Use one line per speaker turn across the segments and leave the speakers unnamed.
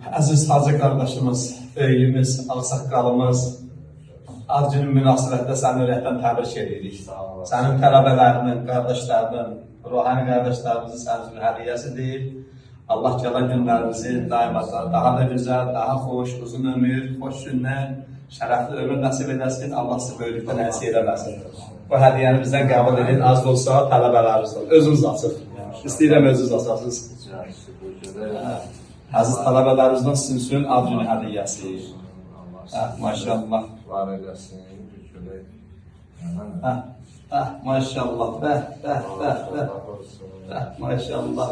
Əziz hacı qardaşımız, böyüyümüz, ağsaqqalımız, ad günün münasibətdə səni ürəkdən təbrik edirik. Sənin tələbələrinin, qardaşlarının, ruhani qardaşlarımızın sənin üçün hədiyyəsidir. Allah gələn günlərimizi daima daha da gözəl, daha xoş, uzun ömür, xoş günlər, şərəfli ömür nəsib edəsin. Allah sizi böyüklükdən əsir eləməsin. Bu hədiyyəni bizdən qəbul edin, az da olsa tələbələrimizdən. Özünüz açıq. İstəyirəm özünüz açasınız. Əziz tələbələrimizdən sizin üçün ad günü hədiyyəsi. Hə, maşallah.
Var eləsin, görək.
Hə, hə, maşallah. Bəh, bəh, bəh, bəh. Bəh, maşallah.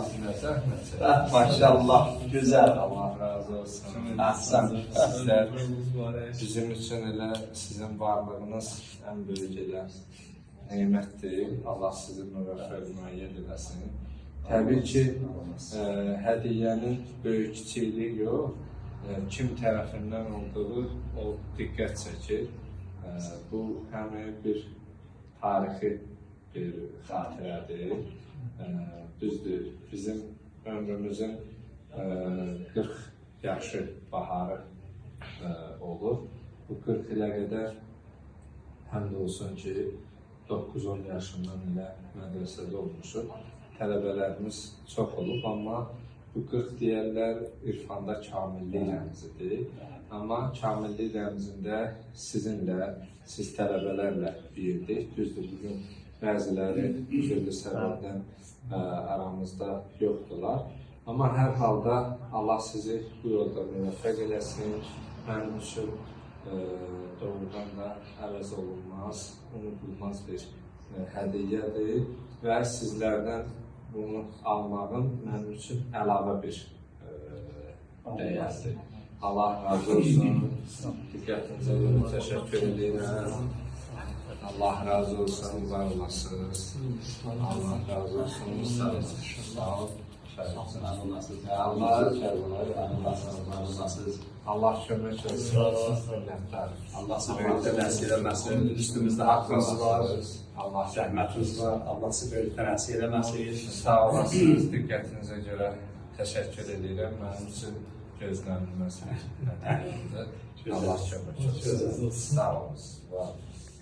Bəh, maşallah. Gözəl.
Allah razı olsun.
Əhsən.
Sizlər bizim üçün elə sizin varlığınız ən böyük elə nemətdir. Allah sizi müvəffəq müəyyən eləsin. Təbii ki, hədiyyənin böyük kiçikliyi yox, kim tərəfindən olduğu o diqqət çəkir. Bu həm bir tarixi bir xatirədir. Düzdür, bizim ömrümüzün 40 yaşı baharı olur. Bu 40 ilə qədər həmd olsun ki, 9-10 yaşından elə mədrəsədə olmuşuq. Tələbələrimiz çox olub, amma bu 40 deyərlər irfanda kamillik rəmzidir. Amma kamillik rəmzində sizinlə, siz tələbələrlə birdik. Düzdür, bugün bəziləri üzrlü səbəbdən aramızda yoxdular. Amma hər halda Allah sizi bu yolda müvəffəq eləsin. Mənim üçün doğrudan da əvəz olunmaz, unudulmaz bir hədiyyədir və sizlərdən bunu almağın mənim üçün əlavə bir dəyərdir. Allah razı olsun. Diqqətinizə görə təşəkkür edirəm. Allah razı olsun, var olasınız. Allah razı olsun. Sağ olun. Allah kömək olsun. Minnətdarım.
Allah sizi böyükdən əsir eləməsin. Üstümüzdə haqqınız var,
Allah
zəhmətiniz var. Allah sizi böyükdən əsir eləməsin.
Sağ olasınız. Diqqətinizə görə təşəkkür edirəm. Mənim üçün gözlənilməz bir nəticədir. Allah kömək olsun. Sağ olun. Var.